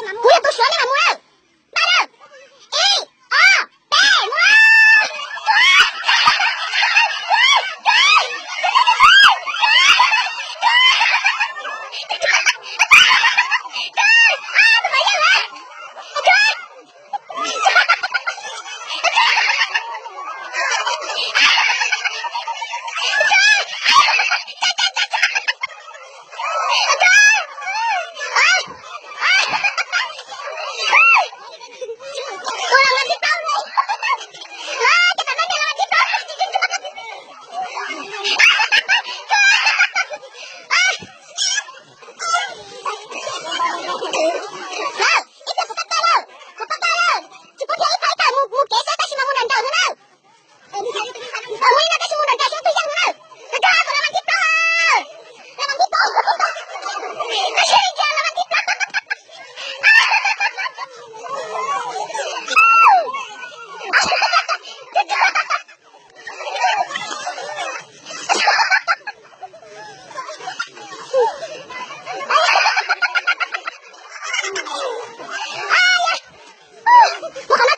Kuv yog tus suav, nej mam mus na. Npaj na. Ib, ob, peb, mus. Ib pliag kuv pab tawm lawm, kuv pab tawm lawm, tsis pub nrhiav ib phab ib tawm mus, mus kev xwb tab sis mas mus nrawm nrawm xwb na. Mus li no tab sis mus nrawm nrawm xwb twg yeej xwb na. Los koj, kuv los mas ntsib plaub, los mas ntsib plaub, tab sis cia los mas ntsib plaub. Mus qhov no